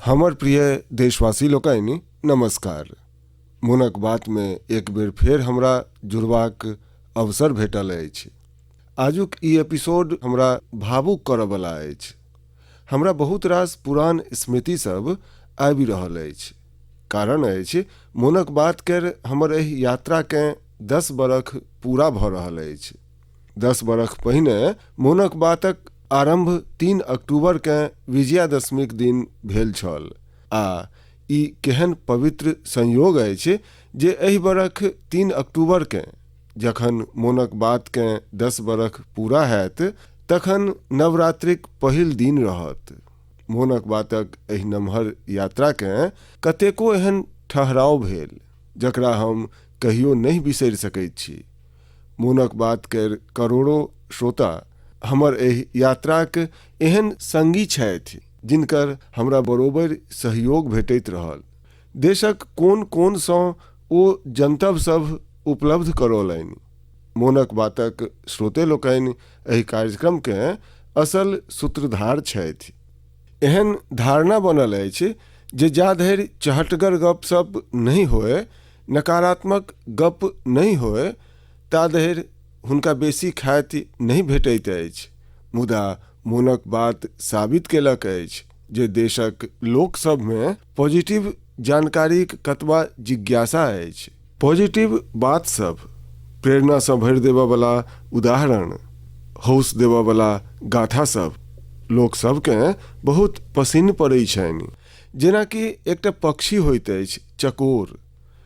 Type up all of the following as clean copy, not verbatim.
हमर प्रिय देशवासी लोकनि, नमस्कार। मोनक बातमे एक बेर फेर हमरा जुड़बाक अवसर भेटल अछि। आजुक ई एपिसोड हमरा भावुक करऽवला अछि। हमरा बहुत रास पुरान स्मृति सब आबि रहल अछि। कारण अछि, मोनक बात केर हमर एहि यात्राकेँ 10 बरख पूरा भऽ रहल अछि। 10 बरख पहिने मोनक बातक आरम्भ 3 अक्टूबरकेँ विजयादशमीक दिन भेल छल आ ई केहन पवित्र संयोग अछि जे एहि बरख 3 अक्टूबरकेँ जखन मोनक बातकेँ 10 बरख पूरा हैत तखन नवरात्रिक पहिल दिन रहत। मोनक बातक एहि नमहर यात्राकेँ कतेको एहन ठहराव भेल जकरा हम कहियो नहि बिसरि सकैत छी। मोनक बात केर करोड़ो श्रोता हमर एहि यात्राक एहन संगी छथि जिनकर हमरा बरोबरि सहयोग भेटैत रहल। देशक कोन कोनसँ ओ जनतब सभ उपलब्ध करौलनि। मोनक बातक श्रोते लोकनि एहि कार्यक्रमकेँ असल सूत्रधार छथि। एहन धारणा बनल अछि जे जा धरि चहटगर गपशप नहि होए, नकारात्मक गप नहि होए, ता धरि हुनका बेसी ख्याति नहि भेटैत अछि। मुदा मोनक बात साबित केलक अछि जे देशक लोक सभमे पॉजिटिव जानकारीक कतबा जिज्ञासा अछि। पॉजिटिव बात सभ, प्रेरणासँ भरि देबऽवला उदाहरण, हौस देबऽवला गाथा सभ लोक सभकेँ बहुत पसिन्न पड़ै छनि। जेनाकि एकटा पक्षी होइत अछि चकोर,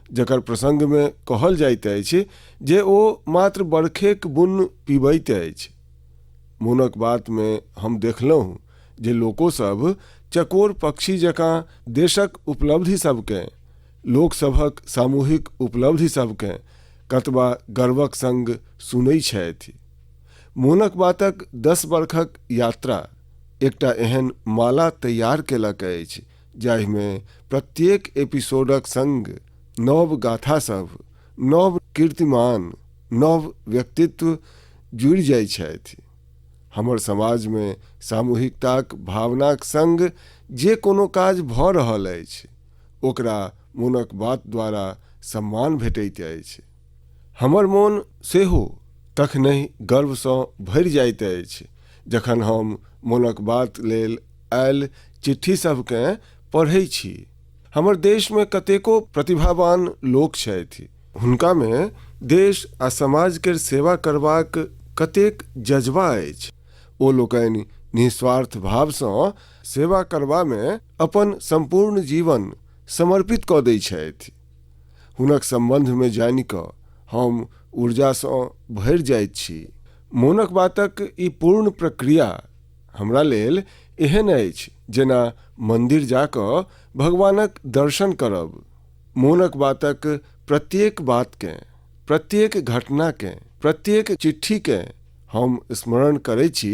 जकर प्रसंगमे कहल जाइत अछि जे ओ मात्र बरखेक बुन्न पीबैत अछि। मोनक बातमे हम देखलहुँ जे लोको सभ चकोर पक्षी जकाँ देशक उपलब्धि सभकेँ, लोक सभक सामूहिक उपलब्धि सभकेँ कतबा गर्वक संग सुनै छथि। मोनक बातक 10 बरखक यात्रा एकटा एहन माला तैयार केलक अछि जाहिमे प्रत्येक एपिसोडक संग नव गाथा सभ, नव कीर्तिमान, नव व्यक्तित्व जुड़ि जाइ छथि। हमर समाजमे सामूहिकताक भावनाक संग जे कोनो काज भऽ रहल अछि ओकरा मोनक बात द्वारा सम्मान भेटैत अछि। हमर मोन सेहो तखनहि गर्वसँ भरि जाइत अछि जखन हम मोनक बात लेल आयल चिट्ठी सभकेँ पढ़ै छी। हमर देशमे कतेको प्रतिभावान लोक छथि। हुनकामे देश आ समाज केर सेवा करबाक कतेक जज्बा अछि। ओ लोकनि निःस्वार्थ भावसँ सेवा करबामे अपन सम्पूर्ण जीवन समर्पित कऽ दै छथि। हुनक सम्बन्धमे जानि कऽ हम ऊर्जासँ भरि जाइत छी। मोनक बातक ई पूर्ण प्रक्रिया हमरा लेल एहन अछि जेना मन्दिर जा कऽ भगवानक दर्शन करब। मोनक बातक प्रत्येक बातकेँ, प्रत्येक घटनाकेँ, प्रत्येक चिट्ठीकेँ हम स्मरण करै छी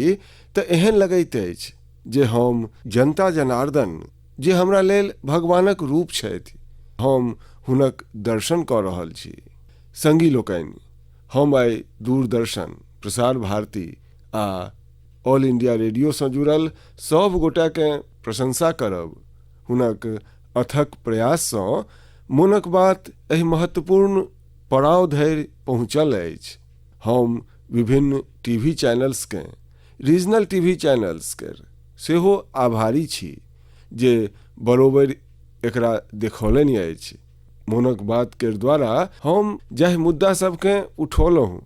तऽ एहन लगैत अछि जे हम जनता जनार्दन, जे हमरा लेल भगवानक रूप छथि, हम हुनक दर्शन कऽ रहल छी। संगी लोकनि, हम आइ दूरदर्शन, प्रसार भारती आ ऑल इंडिया रेडियोसँ जुड़ल सभ गोटाकेँ प्रशंसा करब। हुनक अथक प्रयाससँ मोनक बात एहि महत्वपूर्ण पड़ाव धरि पहुँचल अछि। हम विभिन्न टीवी चैनल्सकेँ, रीजनल टीवी चैनल्स केर सेहो आभारी छी जे बरोबरि एकरा देखौलनि अछि। मोनक बात केर द्वारा हम जाहि मुद्दा सभकेँ उठौलहुँ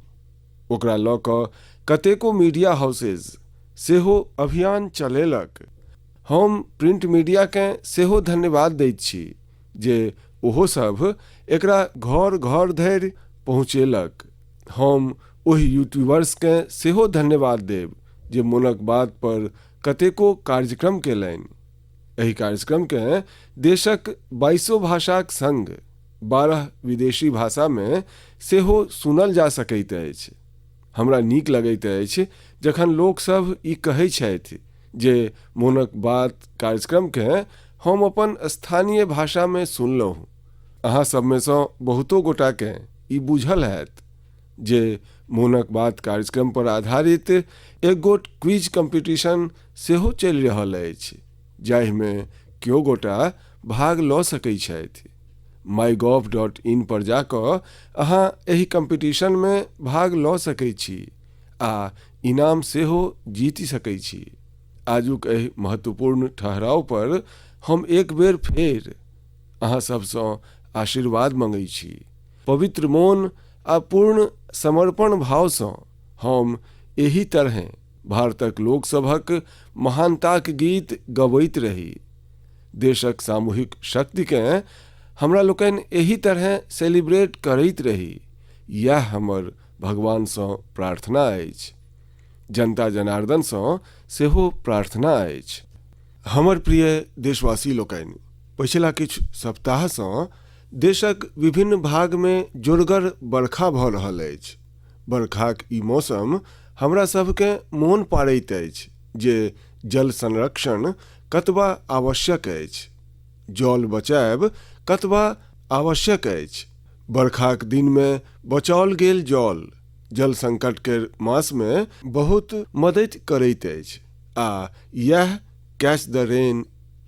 ओकरा लऽ कऽ कतेको मीडिया हाउसेज सेहो अभियान चलेलक। हम प्रिंट मीडियाकेँ सेहो धन्यवाद दैत छी जे ओहो सभ एकरा घर घर धरि पहुँचेलक। हम ओहि यूट्यूबर्सकेँ सेहो धन्यवाद देब जे मोनक बात पर कतेको कार्यक्रम केलनि। एहि कार्यक्रमकेँ देशक 22 भाषाक संग 12 विदेशी भाषामे सेहो सुनल जा सकैत अछि। हमरा नीक लगैत अछि जखन लोकसभ ई कहै छथि जे मोनक बात कार्यक्रमकेँ हम अपन स्थानीय भाषामे सुनलहुँ। अहाँ सभमे सँ बहुतो गोटाकेँ ई बूझल हैत जे मोनक बात कार्यक्रम पर आधारित एक गोट क्विज कॉम्पिटिशन सेहो चलि रहल अछि जाहिमे केओ गोटा भाग लऽ सकैत छथि। mygov.in पर जा कऽ अहाँ एहि कम्पीटिशनमे भाग लऽ सकैत छी आ इनाम सेहो जीति सकैत छी। आजुक एहि महत्वपूर्ण ठहराव पर हम एक बेर फेर अहाँ सभसँ आशीर्वाद मँगैत छी। पवित्र मोन आ पूर्ण समर्पण भावसँ हम एहि तरहेँ भारतक लोकसभक महानताक गीत गबैत रही। देशक सामूहिक शक्तिकेँ हमरा लोकनि एहि तरहेँ सेलिब्रेट करैत रही, इएह हमर भगवानसँ प्रार्थना अछि। जनता जनार्दनसँ सेहो प्रार्थना अछि। हमर प्रिय देशवासी लोकनि, पछिला किछु सप्ताहसँ देशक विभिन्न भागमे जोरगर बरखा भऽ रहल अछि। बरखाक ई मौसम हमरा सभकेँ मोन पाड़ैत अछि जे जल संरक्षण कतबा आवश्यक अछि, जल बचायब कतबा आवश्यक अछि। बरखाक दिनमे बचाओल गेल जल जल संकट केर मासमे बहुत मदति करैत अछि आ इएह कैच द रेन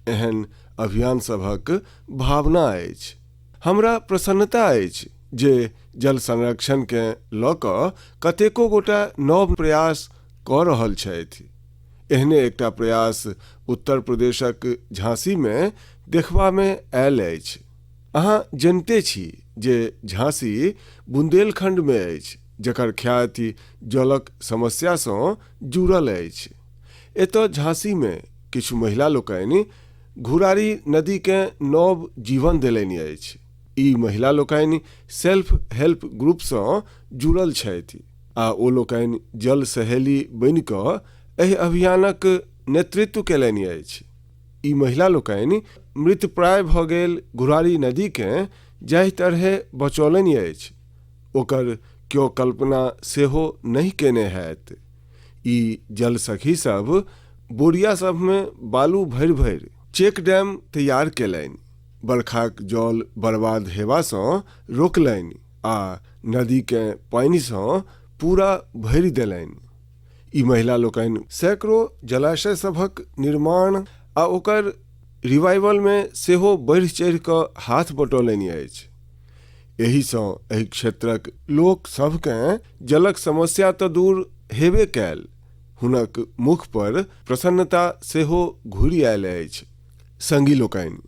एहन अभियान सभक भावना अछि। हमरा प्रसन्नता अछि जे जल संरक्षणकेँ लऽ कऽ कतेको गोटा नव प्रयास कऽ रहल छथि। एहने एकटा प्रयास उत्तर प्रदेशक झाँसीमे देखबामे आयल अछि। अहाँ जनिते छी जे झाँसी बुन्देलखण्डमे अछि जकर ख्याति जलक समस्यासँ जुड़ल अछि। एतय झाँसीमे किछु महिला लोकनि घुरारी नदीकेँ नव जीवन देलनि अछि। ई महिला लोकनि सेल्फ हेल्प ग्रुपसँ जुड़ल छथि आ ओ लोकनि जल सहेली बनि कऽ एहि अभियानक नेतृत्व कयलनि अछि। ई महिला लोकनि मृतप्राय भऽ गेल घुरारी नदीकेँ जाहि तरहेँ बचौलनि अछि, ओकर क्यो कल्पना सेहो नहि कयने होयत। ई जल सखी सभ बोरिया सभमे बालू भरि-भरि चेक डैम तैयार कयलनि, बरखाक जल बर्बाद हेबासँ रोकलनि आ नदीकेँ पानिसँ पूरा भरि देलनि। ई महिला लोकनि सैकड़ो जलाशय सभक निर्माण आ ओकर रिवाइवलमे सेहो बढ़ि-चढ़ि कऽ हाथ बँटौलनि अछि। एहिसँ एहि क्षेत्रक लोक सभकेँ जलक समस्या तऽ दूर हेबे कयल, हुनक मुख पर प्रसन्नता सेहो घुरि आयल अछि। संगी लोकनि,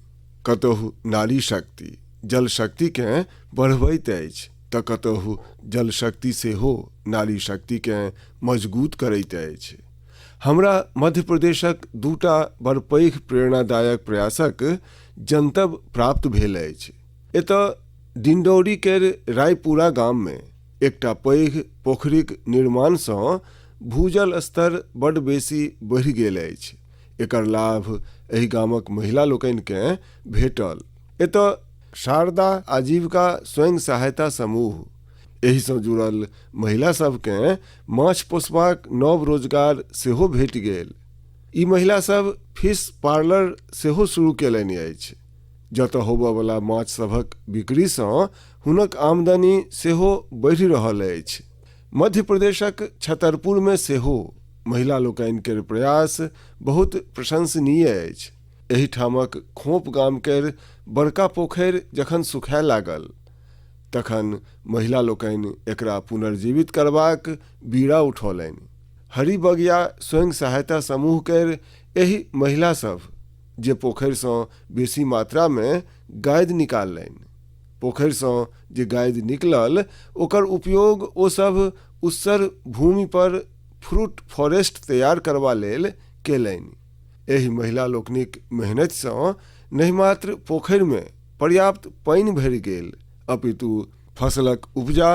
कतहु नारी शक्ति जल शक्तिकेँ बढ़बैत अछि तऽ कतहु जल शक्ति सेहो नारी शक्तिकेँ मजगूत करैत अछि। हमरा मध्य प्रदेशक दूटा बड़ पैघ प्रेरणादायक प्रयासक जनतब प्राप्त भेल अछि। एतय डिंडौरी केर रायपुरा गाममे एकटा पैघ पोखरिक निर्माणसँ भूजल स्तर बड्ड बेसी बढ़ि गेल अछि। एकर लाभ एहि गामक महिला लोकनिकेँ भेटल। एतय शारदा आजीविका स्वयं सहायता समूह एहिसँ जुड़ल महिला सभकेँ माछ पोसबाक नव रोजगार सेहो भेटि गेल। ई महिला सभ फिश पार्लर सेहो शुरू कयलनि अछि। जतय होबयवला माछ सभक बिक्रीसँ हुनक आमदनी सेहो बढ़ि रहल अछि। मध्य प्रदेशक छतरपुरमे सेहो महिला लोकनि केर प्रयास बहुत प्रशंसनीय अछि। एहिठामक खोप गाम केर बड़का पोखरि जखन सुखाय लागल तखन महिला लोकनि एकरा पुनर्जीवित करबाक बीड़ा उठौलनि। हरिबगिया स्वयं सहायता समूह केर एहि महिला सभ जे पोखरिसँ बेसी मात्रामे गादि निकाललनि। पोखरिसँ जे गादि निकलल ओकर उपयोग ओ सभ उस्सर भूमि पर फ्रूट फॉरेस्ट तैयार करबा लेल केलनि। एहि महिला लोकनिक मेहनतिसँ नहि मात्र पोखरिमे पर्याप्त पानि भरि गेल अपितु फसलक उपजा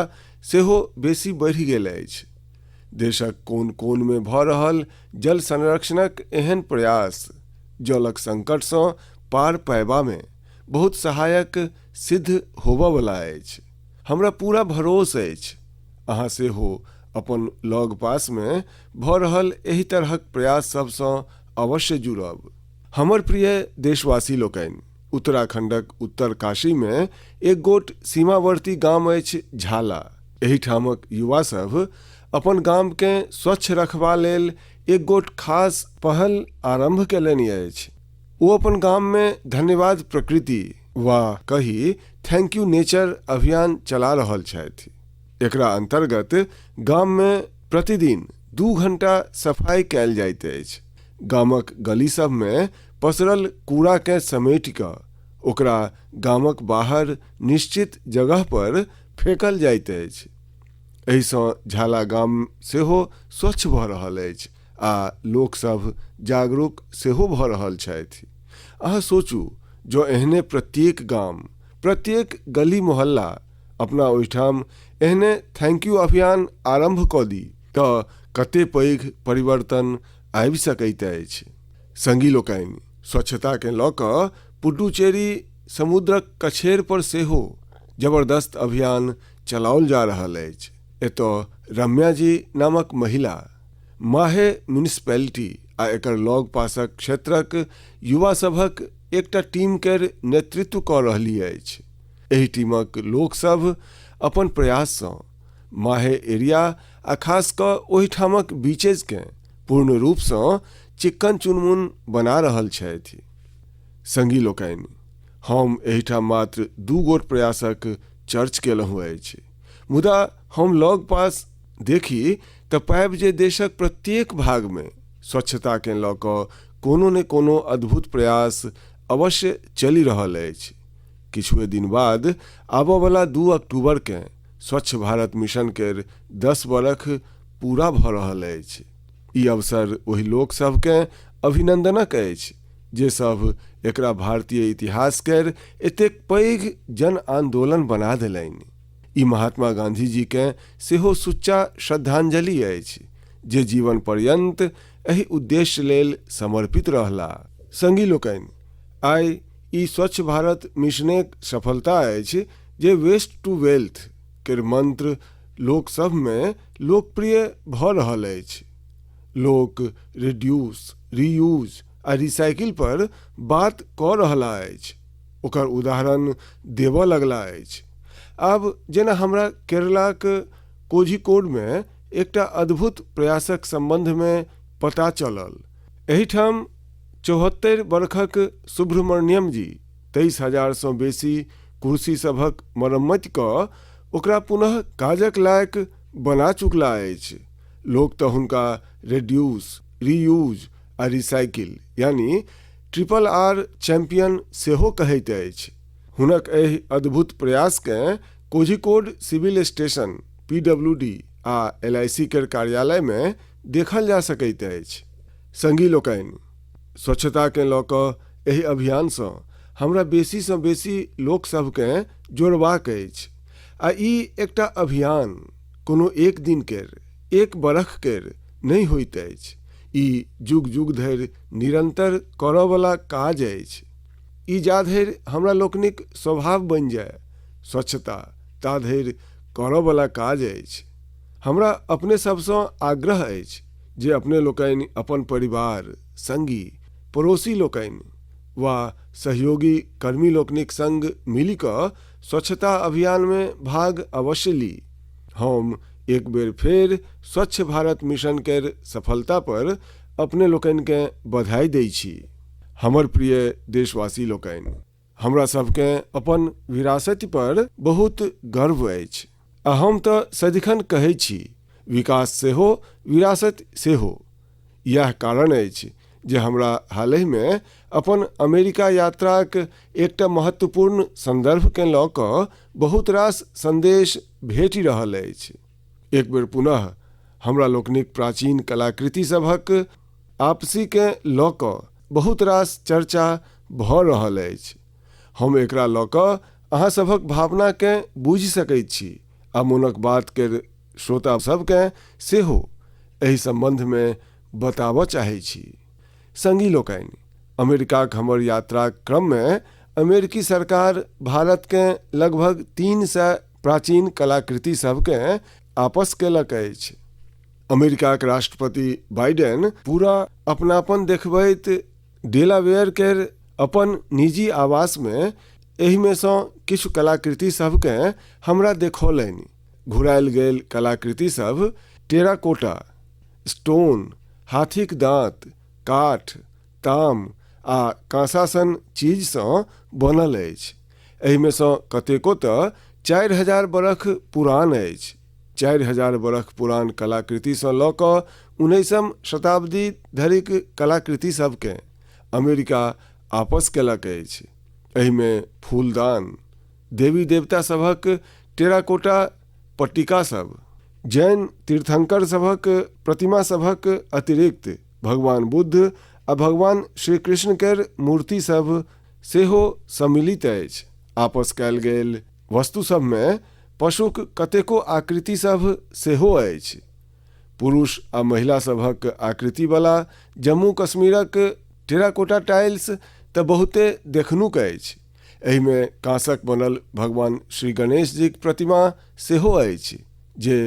सेहो बेसी बढ़ि गेल अछि। देशक कोन-कोनमे भऽ रहल जल संरक्षणक एहन प्रयास जलक संकटसँ पार पयबामे बहुत सहायक सिद्ध होबयवला अछि। हमरा पूरा भरोस अछि अहाँ सेहो अपन लग-पासमे भऽ रहल एहि तरहक प्रयास सभसँ अवश्य जुड़ब। हमर प्रिय देशवासी लोकनि, उत्तराखंडक उत्तरकाशीमे एक गोट सीमावर्ती गाम अछि झाला। एहिठामक युवा सभ अपन गामकेँ स्वच्छ रखबा लेल एक गोट खास पहल आरम्भ कयलनि अछि। ओ अपन गाममे धन्यवाद प्रकृति वा कही thank you nature अभियान चला रहल छथि। एकरा अन्तर्गत गाममे प्रतिदिन 2 घंटा सफाइ कयल जाइत अछि। गामक गली सभमे पसरल कूड़ाकेँ समेटि कऽ ओकरा गामक बाहर निश्चित जगह पर फेकल जाइत अछि। एहिसँ झाला गाम सेहो स्वच्छ भऽ रहल अछि आ लोकसभ जागरूक सेहो भऽ रहल छथि। अहाँ सोचू, जँ एहने प्रत्येक गाम, प्रत्येक गली मोहल्ला अपना ओहिठाम एहने thank U अभियान आरम्भ कऽ दी तऽ कते पैघ परिवर्तन आबि सकैत अछि। संगी लोकनि, स्वच्छताकेँ लऽ कऽ पुडुचेरी समुद्रक कछेर पर सेहो जबरदस्त अभियान चलाओल जा रहल अछि। एतय रम्या जी नामक महिला माहे म्युनिसिपैलिटी आ एकर लग पासक क्षेत्रक युवा सभक एकटा टीम केर नेतृत्व कऽ रहलीह अछि। एहि टीमक लोक सभ अपन प्रयाससँ माहे एरिया आ खास कऽ ओहिठामक बीचेजकेँ पूर्ण रूपसँ चिक्कन चुनमुन बना रहल छथि। संगी लोकनि, हम एहिठाम मात्र 2 गोट प्रयासक चर्च केलहुँ अछि, मुदा हम लग पास देखी तऽ पाबि जे देशक प्रत्येक भागमे स्वच्छताकेँ लऽ कऽ कोनो ने कोनो अद्भुत प्रयास अवश्य चलि रहल अछि। किछुए दिन बाद आबऽवला 2 अक्टूबरकेँ स्वच्छ भारत मिशन केर 10 बरख पूरा भऽ रहल अछि। ई अवसर ओहि लोक सभकेँ अभिनंदनक अछि जे सभ एकरा भारतीय इतिहास केर एतेक पैघ जन आंदोलन बना देलनि। ई महात्मा गांधी जी केँ सेहो सुच्चा श्रद्धांजलि अछि जे जीवन पर्यंत एहि उद्देश्य लेल समर्पित रहला। संगी लोकनि, आइ ई स्वच्छ भारत मिशनेक सफलता अछि जे वेस्ट टू वेल्थ केर मंत्र लोक सभमे लोकप्रिय भऽ रहल अछि। लोक रिड्यूस, रीयूज आ रिसाइकिल पर बात कऽ रहला अछि, ओकर उदाहरण देबऽ लगला अछि। आब जेना हमरा केरलाक कोझिकोडमे एकटा अद्भुत प्रयासक सम्बन्धमे पता चलल। एहिठाम 74 बरखक सुब्रमण्यम जी 23,000सँ बेसी कुर्सी सभक मरम्मति कऽ ओकरा पुनः काजक लायक बना चुकला अछि। लोक तऽ हुनका रेड्यूस, रीयूज आ रिसाइकिल यानी ट्रिपल आर चैंपियन सेहो कहैत अछि। हुनक एहि अद्भुत प्रयासकेँ कोझिकोड सिविल स्टेशन, पीडब्ल्यूडी आ एलआईसी केर कार्यालयमे देखल जा सकैत अछि। संगी लोकनि, स्वच्छताकेँ लऽ कऽ एहि अभियानसँ हमरा बेसीसँ बेसी लोक सभकेँ जोड़बाक अछि आ ई एकटा अभियान कोनो एक दिन केर, एक बरख केर नहि होइत अछि। ई जुग-जुग धरि निरंतर करऽवला काज अछि। ई जा धरि हमरा लोकनिक स्वभाव बनि जाय स्वच्छता, ता धरि करऽवला काज अछि। हमरा अपने सभसँ आग्रह अछि जे अपने लोकनि अपन परिवार, संगी, पड़ोसी लोकनि वा सहयोगी कर्मी लोकनिक संग मिलि कऽ स्वच्छता अभियानमे भाग अवश्य ली। हम एक बेर फेर स्वच्छ भारत मिशन केर सफलता पर अपने लोकनिकेँ बधाई दै छी। हमर प्रिय देशवासी लोकनि, हमरा सभकेँ अपन विरासति पर बहुत गर्व अछि आ हम तऽ सदिखन कहै छी, विकास सेहो, विरासति सेहो। इएह कारण अछि जे हमरा हालहिमे अपन अमेरिका यात्राक एकटा महत्वपूर्ण संदर्भकेँ लऽ कऽ बहुत रास संदेश भेटि रहल अछि। एक बेर पुनः हमरा लोकनिक प्राचीन कलाकृति सभक आपसीकेँ लऽ कऽ बहुत रास चर्चा भऽ रहल अछि। हम एकरा लऽ कऽ अहाँ सभक भावनाकेँ बूझि सकैत छी आ मोनक बात केर श्रोता सभकेँ सेहो एहि सम्बन्धमे बताबऽ चाहैत छी। संगी लोकनि, अमेरिकाक हमर यात्राक क्रममे अमेरिकी सरकार भारतकेँ लगभग 300 प्राचीन कलाकृति सभकेँ आपस केलक अछि। अमेरिकाक राष्ट्रपति बाइडेन पूरा अपनापन देखबैत डेलावेयर केर अपन निजी आवासमे एहिमे सँ किछु कलाकृति सभकेँ हमरा देखौलनि। घुरायल गेल कलाकृति सभ टेराकोटा, स्टोन, हाथीक दाँत, काठ, ताम आ काँसा सन चीजसँ बनल अछि। एहिमेसँ कतेको तऽ 4000 बरख पुरान अछि। 4000 बरख पुरान कलाकृतिसँ लऽ कऽ 19म शताब्दी धरिक कलाकृति सभकेँ अमेरिका आपस केलक अछि। एहिमे फूलदान, देवी देवता सभक टेराकोटा पट्टिका सभ, जैन तीर्थंकर सभक प्रतिमा सभक अतिरिक्त भगवान बुद्ध आ भगवान श्री कृष्ण केर मूर्ति सभ सेहो सम्मिलित अछि। आपस कयल गेल वस्तु सभमे पशुक कतेको आकृति सभ सेहो अछि। पुरुष आ महिला सभक आकृतिवला जम्मू कश्मीरक टेराकोटा टाइल्स तऽ बहुते देखनुक अछि। एहिमे काँसक बनल भगवान श्री गणेश जीक प्रतिमा सेहो अछि जे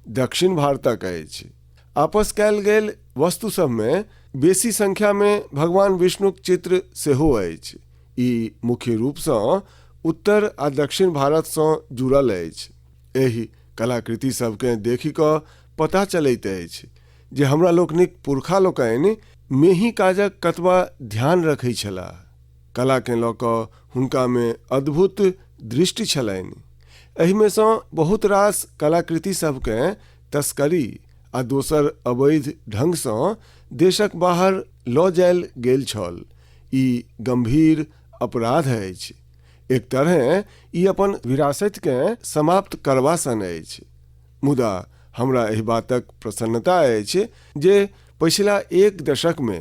दक्षिण भारतक अछि। आपस कयल गेल वस्तु सभमे बेसी संख्यामे भगवान विष्णुक चित्र सेहो अछि। ई मुख्य रूपसँ उत्तर आ दक्षिण भारतसँ जुड़ल अछि। एहि कलाकृति सभकेँ देखि कऽ पता चलैत अछि जे हमरा लोकनिक पुरखा लोकनि मेही काजक कतबा ध्यान रखै छलाह। कलाकेँ लऽ कऽ हुनकामे अद्भुत दृष्टि छलनि। एहिमे सँ बहुत रास कलाकृति सभकेँ तस्करी आ दोसर अवैध ढङ्गसँ देशक बाहर लऽ जायल गेल छल। ई गम्भीर अपराध अछि। एक तरहेँ ई अपन विरासतिकेँ समाप्त करबा सन अछि। मुदा हमरा एहि बातक प्रसन्नता अछि जे पछिला एक दशकमे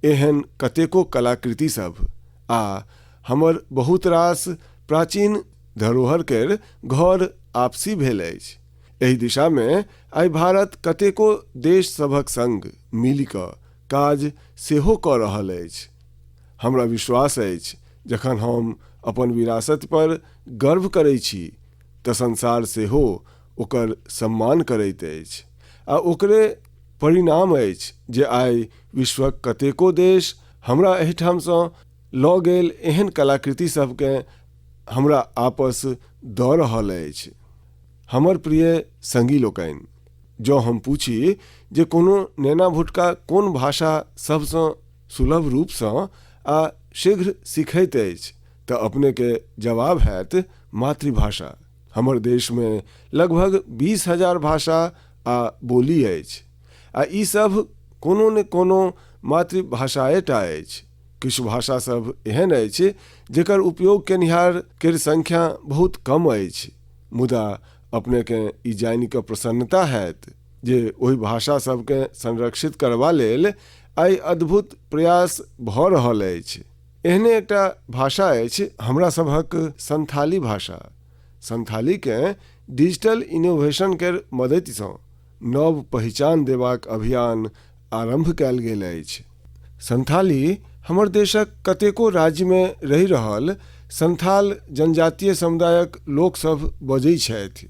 एहन कतेको कलाकृति सभ आ हमर बहुत रास प्राचीन धरोहर केर घर आपसी भेल अछि। एहि दिशामे आइ भारत कतेको देश सभक संग मिलि कऽ काज सेहो कऽ रहल अछि। हमरा विश्वास अछि जखन हम अपन विरासति पर गर्व करै छी तऽ संसार सेहो ओकर सम्मान करैत अछि आ ओकरे परिणाम अछि जे आइ विश्वक कतेको देश हमरा एहिठामसँ लऽ गेल एहन कलाकृति सभकेँ हमरा आपस दऽ रहल अछि। हमर प्रिय संगी लोकनि, जँ हम पूछी जे कोनो नेना भुटका कोन भाषा सभसँ सुलभ रूपसँ आ शीघ्र सीखैत अछि तऽ अपनेके जवाब हैत मातृभाषा। हमर देशमे लगभग 20,000 भाषा आ बोली अछि आ ई सभ कोनो ने कोनो मातृभाषाएटा अछि। किछु भाषा सभ एहन अछि जकर उपयोग केनिहार केर संख्या बहुत कम अछि, मुदा अपनेकेँ ई जानि कऽ प्रसन्नता हैत जे ओहि भाषा सभकेँ संरक्षित करबा लेल आइ अद्भुत प्रयास भऽ रहल अछि। एहने एकटा भाषा अछि हमरा सभक संथाली भाषा। संथालीकेँ डिजिटल इनोवेशन केर मदतिसँ नव पहिचान देबाक अभियान आरम्भ कयल गेल अछि। संथाली हमर देशक कतेको राज्यमे रहि रहल संथाल जनजातीय समुदायक लोकसभ बजै छथि।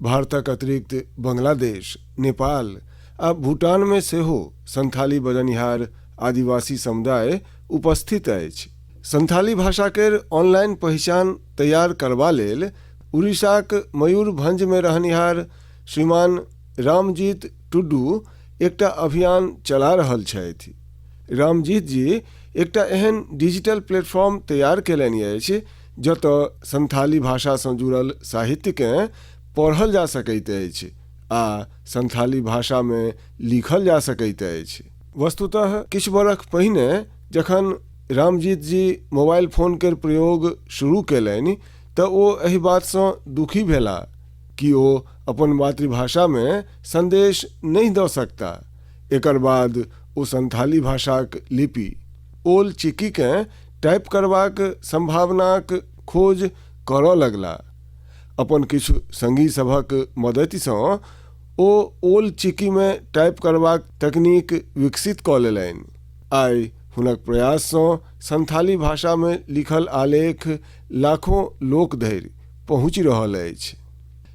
भारतक अतिरिक्त बांग्लादेश, नेपाल आ भूटानमे सेहो संथाली बजनिहार आदिवासी समुदाय उपस्थित अछि। संथाली भाषा केर ऑनलाइन पहिचान तैयार करबा लेल उड़ीसाक मयूरभंजमे रहनिहार श्रीमान रामजीत टुडू एकटा अभियान चला रहल छथि। रामजीत जी एकटा एहन डिजिटल प्लेटफॉर्म तैयार कयलनि अछि जतय संथाली भाषासँ जुड़ल साहित्यकेँ पढ़ल जा सकैत अछि आ संथाली भाषामे लिखल जा सकैत अछि। वस्तुतः किछु बरख पहिने जखन रामजीत जी मोबाइल फोन केर प्रयोग शुरू कयलनि तऽ ओ एहि बातसँ दुखी भेलाह कि ओ अपन मातृभाषामे सन्देश नहि दऽ सकता। एकर बाद ओ संथाली भाषाक लिपि ओल चिकीकेँ टाइप करबाक सम्भावनाक खोज करऽ लगला। अपन किछु संगी सभक मदतिसँ ओ ओल चिकीमे टाइप करबाक तकनीक विकसित कऽ लेलनि। आइ हुनक प्रयाससँ संथाली भाषामे लिखल आलेख लाखो लोक धरि पहुँचि रहल अछि।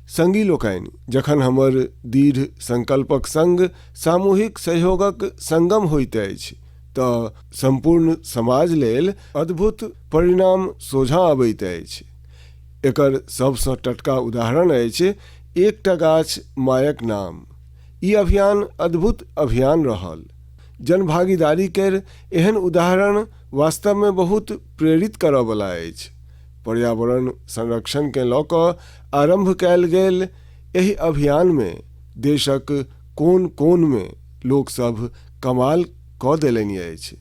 संगी लोकनि, जखन हमर दृढ़ संकल्पक संग सामूहिक सहयोगक संगम होइत अछि तऽ सम्पूर्ण समाज लेल अद्भुत परिणाम सोझाँ अबैत अछि। एकर सभसँ टटका उदाहरण अछि एकटा गाछ मायक नाम। ई अभियान अद्भुत अभियान रहल। जनभागीदारी केर एहन उदाहरण वास्तवमे बहुत प्रेरित करयवला अछि। पर्यावरण संरक्षणकेँ लऽ कऽ आरम्भ कयल गेल एहि अभियानमे देशक कोन कोनमे लोकसभ कमाल कऽ देलनि अछि।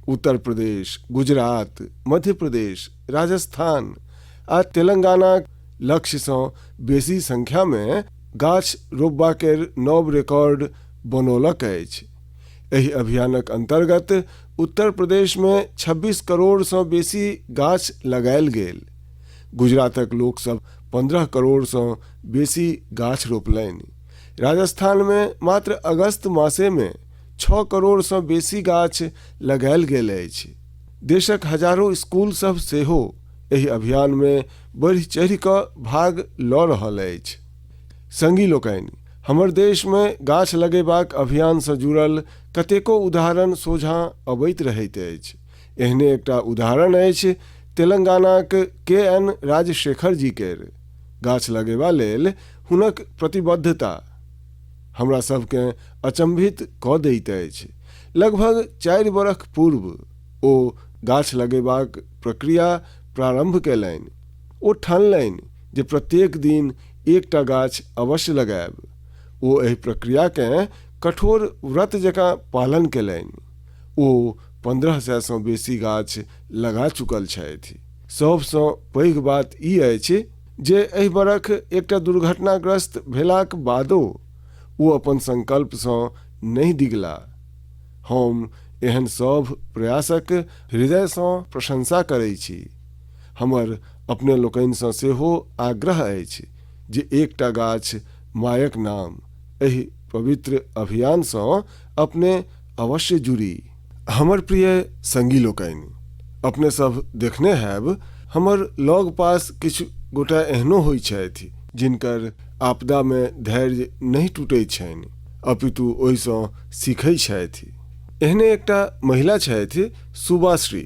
उत्तर प्रदेश, गुजरात, मध्य प्रदेश, राजस्थान आ तेलंगानाक लक्ष्यसँ बेसी संख्यामे गाछ रोपबा केर नव रिकॉर्ड बनौलक अछि। एहि अभियानक अन्तर्गत उत्तर प्रदेशमे 26 करोड़सँ बेसी गाछ लगायल गेल। गुजरातक लोकसभ 15 करोड़सँ बेसी गाछ रोपलनि। राजस्थानमे मात्र अगस्त मासेमे 6 करोड़सँ बेसी गाछ लगायल गेल अछि। देशक हजारो स्कूल सभ सेहो एहि अभियानमे बढ़ि चढ़ि कऽ भाग लऽ रहल अछि। संगी लोकनि, हमर देशमे गाछ लगेबाक अभियानसँ जुड़ल कतेको उदाहरण सोझाँ अबैत रहैत अछि। एहने एकटा उदाहरण अछि तेलंगानाक के एन राजशेखर जी केर। गाछ लगेबा लेल हुनक प्रतिबद्धता हमरा सभकेँ अचंभित कऽ दैत अछि। लगभग 4 बरख पूर्व ओ गाछ लगेबाक प्रक्रिया प्रारंभ कयलनि। ओ ठानलनि जे प्रत्येक दिन एकटा गाछ अवश्य लगायब। ओ एहि प्रक्रियाकेँ कठोर व्रत जकाँ पालन कयलनि। ओ 1500सँ बेसी गाछ लगा चुकल छथि। सभसँ पैघ बात ई अछि जे एहि बरख एकटा दुर्घटनाग्रस्त भेलाक बादो ओ अपन संकल्पसँ नहि डिगला। हम एहन सभ प्रयासक हृदयसँ प्रशंसा करै छी। हमर अपने लोकनिसँ सेहो आग्रह अछि जे एकटा गाछ मायक नाम एहि पवित्र अभियानसँ अपने अवश्य जुड़ी। हमर प्रिय संगी लोकनि, अपने सभ देखने हैब हमर लग पास किछु गोटा एहनो होइ छथि जिनकर आपदामे धैर्य नहि टूटैत छनि, अपितु ओहिसँ सीखै छथि। एहने एकटा महिला छथि सुबाश्री,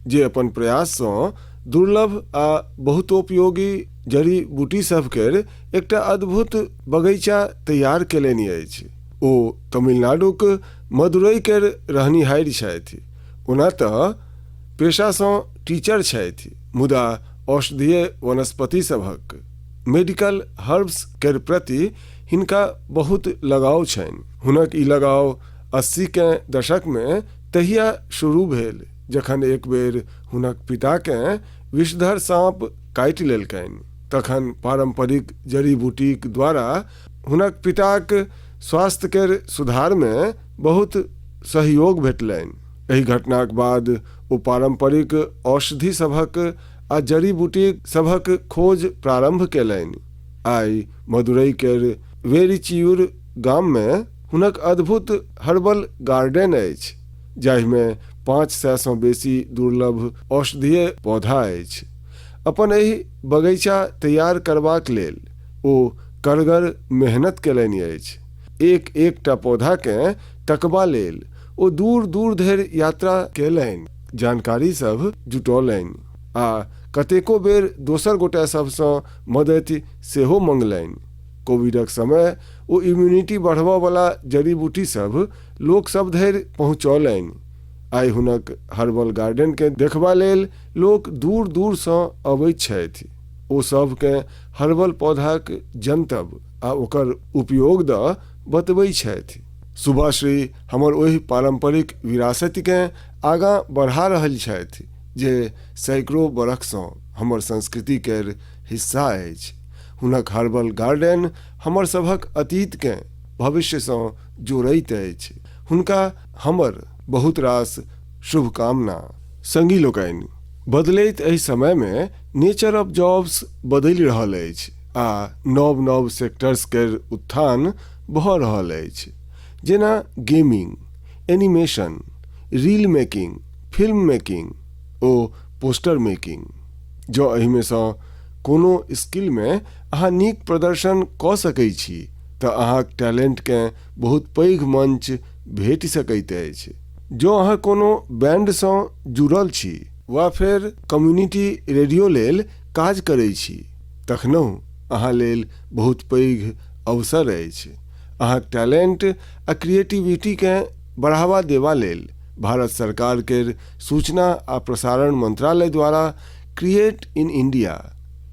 जे अपन प्रयाससँ दुर्लभ आ बहुतोपयोगी जड़ी बूटी सभ केर एकटा अद्भुत बगैचा तैयार केलनि अछि। ओ तमिलनाडुक मदुरई केर रहनिहारि छथि। ओना तऽ पेशासँ टीचर छथि, मुदा औषधीय वनस्पति सभक, मेडिकल हर्ब्स केर प्रति हिनका बहुत लगाव छनि। हुनक ई लगाव 80केँ दशकमे तहिया शुरू भेल जखन एक बेर हुनक पिताकेँ विषधर साँप काटि लेलकनि। तखन पारम्परिक जड़ी-बूटीक द्वारा हुनक पिताक स्वास्थ्य केर सुधारमे बहुत सहयोग भेटलनि। एहि घटनाक बाद ओ पारम्परिक औषधि सभक आ जड़ी-बूटी सभक खोज प्रारम्भ केलनि। आइ मदुरई केर वेरिचियूर गाममे हुनक अद्भुत हर्बल गार्डन अछि, जाहिमे 500सँ बेसी दुर्लभ औषधीय पौधा अछि। अपन एहि बगैचा तैयार करबाक लेल ओ कड़गर मेहनत केलनि अछि। एक एकटा पौधाकेँ तकबा लेल ओ दूर दूर धरि यात्रा केलनि, जानकारी सभ जुटौलनि आ कतेको बेर दोसर गोटे सभसँ मदति सेहो मंगलनि। कोविडक समय ओ इम्यूनिटी बढ़बऽ बला जड़ी बूटी सभ लोक सभ धरि पहुँचौलनि। आइ हुनक हर्बल गार्डनकेँ देखबा लेल लोक दूर दूरसँ अबैत छथि। ओ सभकेँ हर्बल पौधाक जनतब आ ओकर उपयोग दऽ बतबै छथि। सुभाश्री हमर ओहि पारम्परिक विरासतिकेँ आगाँ बढ़ा रहल छथि जे सैकड़ो बरखसँ हमर संस्कृति केर हिस्सा अछि। हुनक हर्बल गार्डन हमर सभक अतीतकेँ भविष्यसँ जोड़ैत अछि। हुनका हमर बहुत रास शुभकामना। संगी लोकनि, बदलैत एहि समयमे नेचर ऑफ जॉब्स बदलि रहल अछि आ नव नव सेक्टर्स केर उत्थान भऽ रहल अछि, जेना gaming, animation, reel making, film making ओ पोस्टर मेकिंग। जँ एहिमे सँ कोनो स्किलमे अहाँ नीक प्रदर्शन कऽ सकैत छी तऽ अहाँक टैलेंटकेँ बहुत पैघ मंच भेटि सकैत अछि। जँ अहाँ कोनो बैंडसँ जुड़ल छी वा फेर कम्युनिटी रेडियो लेल काज करैत छी तखनहुँ अहाँ लेल बहुत पैघ अवसर अछि। अहाँक टैलेंट आ क्रिएटिविटीकेँ बढ़ावा देबा लेल भारत सरकार केर सूचना आ प्रसारण मंत्रालय द्वारा क्रिएट इन इंडिया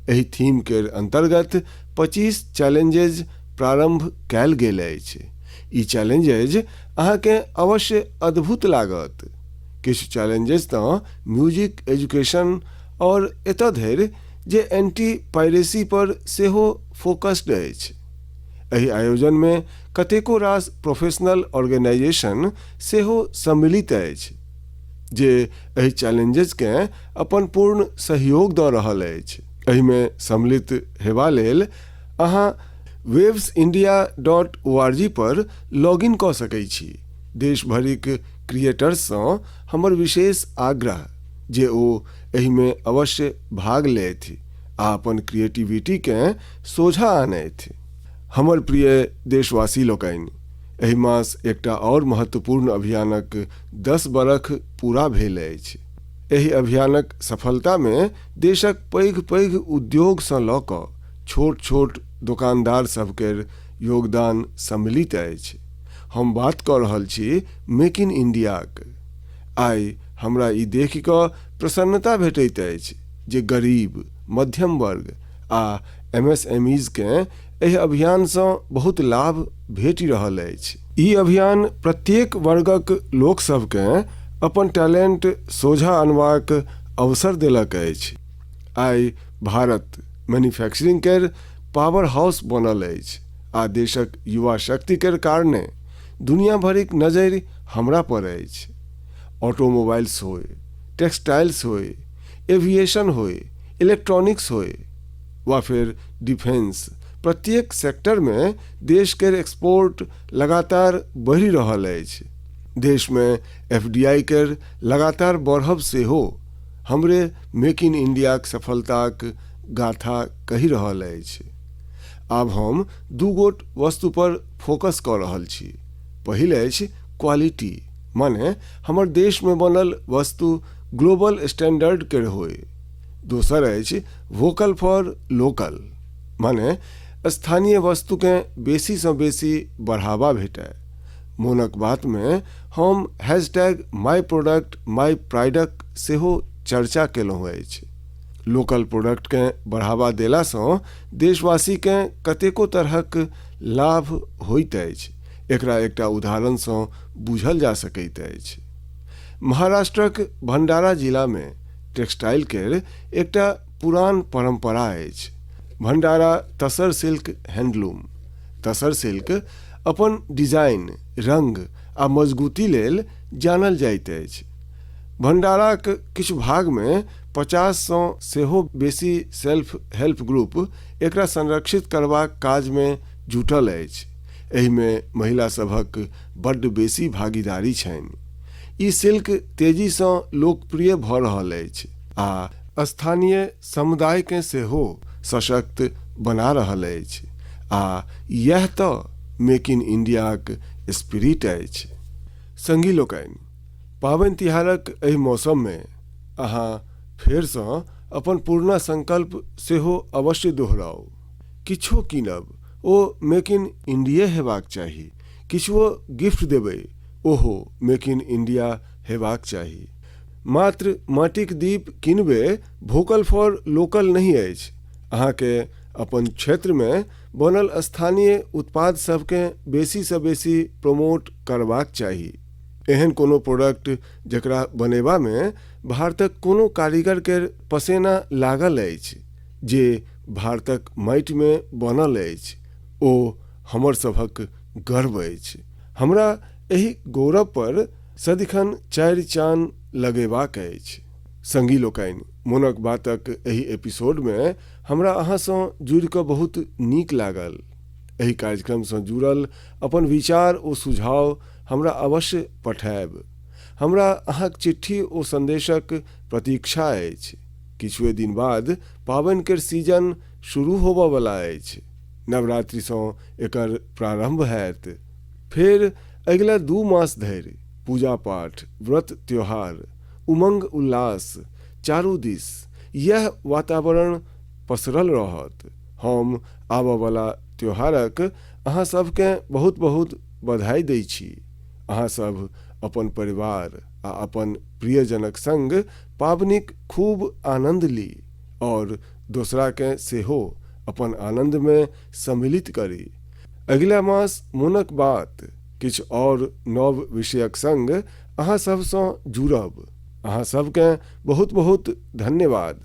एहि थीम केर अंतर्गत 25 चैलेंजेज प्रारंभ कयल गेल अछि। ई चैलेंजेज अहाँकेँ अवश्य अद्भुत लागत। किछु चैलेंजेज तँ म्यूजिक एजुकेशन आओर एतय धरि जे एंटी पायरेसी पर सेहो फोकस्ड अछि। एहि आयोजनमे कतेको रास प्रोफेशनल ऑर्गेनाइजेशन सेहो सम्मिलित अछि जे एहि चैलेंजेसकेँ अपन पूर्ण सहयोग दऽ रहल अछि। एहिमे सम्मिलित हेबा लेल अहाँ waves India dot O R G per log in कऽ सकैत छी। देश भरिक क्रिएटर्ससँ हमर विशेष आग्रह जे ओ एहिमे अवश्य भाग लेथि आ अपन क्रिएटिविटीकेँ सोझाँ आनथि। हमर प्रिय देशवासी लोकनि, एहि मास एकटा आओर महत्वपूर्ण अभियानक 10 बरख पूरा भेल अछि। एहि अभियानक सफलतामे देशक पैघ-पैघ उद्योगसँ लऽ कऽ छोट-छोट दोकानदार सभ केर योगदान सम्मिलित अछि। हम बात कऽ रहल छी मेक इन इंडियाक। आइ हमरा ई देखि कऽ प्रसन्नता भेटैत अछि जे गरीब, मध्यम वर्ग आ एमएसएमईजकेँ एहि अभियानसँ बहुत लाभ भेटि रहल अछि। ई अभियान प्रत्येक वर्गक लोकसभकेँ अपन टैलेंट सोझाँ अनबाक अवसर देलक अछि। आइ भारत मैन्युफैक्चरिंग केर पावर हाउस बनल अछि आ देशक युवा शक्ति केर कारणे दुनिया भरिक नजरि हमरा पर अछि। ऑटोमोबाइल्स होय, टेक्सटाइल्स होय, एविएशन होय, इलेक्ट्रॉनिक्स होय वा फेर डिफेंस, प्रत्येक सेक्टरमे देश केर एक्सपोर्ट लगातार बढ़ि रहल अछि। देशमे एफडीआई केर लगातार बढ़ब सेहो हमरे मेक इन इंडियाक सफलताक गाथा कहि रहल अछि। आब हम दू गोट वस्तु पर फोकस कऽ रहल छी। पहिल अछि क्वालिटी, माने हमर देशमे बनल वस्तु ग्लोबल स्टैंडर्ड केर होय। दोसर अछि वोकल फॉर लोकल, माने स्थानीय वस्तुकेँ बेसीसँ बेसी बढ़ावा भेटय। मोनक बातमे हम हैशटैग माई प्रोडक्ट माई प्राइडक सेहो चर्चा केलहुँ अछि। लोकल प्रोडक्टकेँ बढ़ावा देलासँ देशवासीकेँ कतेको तरहक लाभ होइत अछि। एकरा एकटा उदाहरणसँ बूझल जा सकैत अछि। महाराष्ट्रक भंडारा जिलामे टेक्सटाइल केर एकटा पुरान परंपरा अछि। Bhandara tasar silk handloom. Tasar silk अपन डिजाइन, रंग आ मजगूती लेल जानल जाइत अछि। भंडाराक किछु भागमे 50 सँ सेहो बेसी सेल्फ हेल्प ग्रुप एकरा संरक्षित करबाक काजमे जुटल अछि। एहिमे महिला सभक बड्ड बेसी भागीदारी छनि। ई सिल्क तेजीसँ लोकप्रिय भऽ रहल अछि आ स्थानीय समुदायकेँ सेहो सशक्त बना रहल अछि आ इएह तऽ मेक इन इंडियाक स्पिरिट अछि। संगी लोकनि, पाबनि तिहारक एहि मौसममे अहाँ फेरसँ अपन पुरना संकल्प सेहो अवश्य दोहराउ। किछुओ कीनब ओ मेक इन इंडिये हेबाक चाही, किछुओ गिफ्ट देबै ओहो मेक इन इंडिया हेबाक चाही। मात्र माटिक दीप कीनबे वोकल फॉर लोकल नहि अछि, अहाँकेँ अपन क्षेत्रमे बनल स्थानीय उत्पाद सभकेँ बेसीसँ बेसी प्रमोट करबाक चाही। एहन कोनो प्रोडक्ट जकरा बनेबामे भारतक कोनो कारीगर केर पसेना लागल अछि, जे भारतक माटिमे बनल अछि, ओ हमर सभक गर्व अछि। हमरा एहि गौरव पर सदिखन चारि चान लगेबाक अछि। संगी लोकनि, मोनक बातक एहि एपिसोडमे हमरा अहाँसँ जुड़ि कऽ बहुत नीक लागल। एहि कार्यक्रमसँ जुड़ल अपन विचार ओ सुझाव हमरा अवश्य पठायब। हमरा अहाँक चिट्ठी ओ संदेशक प्रतीक्षा अछि। किछुए दिन बाद पाबनि केर सीजन शुरू होबऽ वला अछि। नवरात्रिसँ एकर प्रारंभ हैत। फेर अगिला 2 मास धरि पूजा-पाठ, व्रत-त्योहार, उमंग-उल्लास, चारू दिस यैह वातावरण पसरल रहत। हम आबऽ वला त्योहारक अहाँ सभकेँ बहुत-बहुत बधाई दै छी। अहाँ सभ अपन परिवार आ अपन प्रियजनक संग पाबनिक खूब आनंद ली और दोसराकेँ सेहो अपन आनंदमे सम्मिलित करी। अगिला मास मोनक बात किछु और नव विषयक संग अहाँ सभसँ जुड़ब। अहाँ सभकेँ बहुत बहुत धन्यवाद।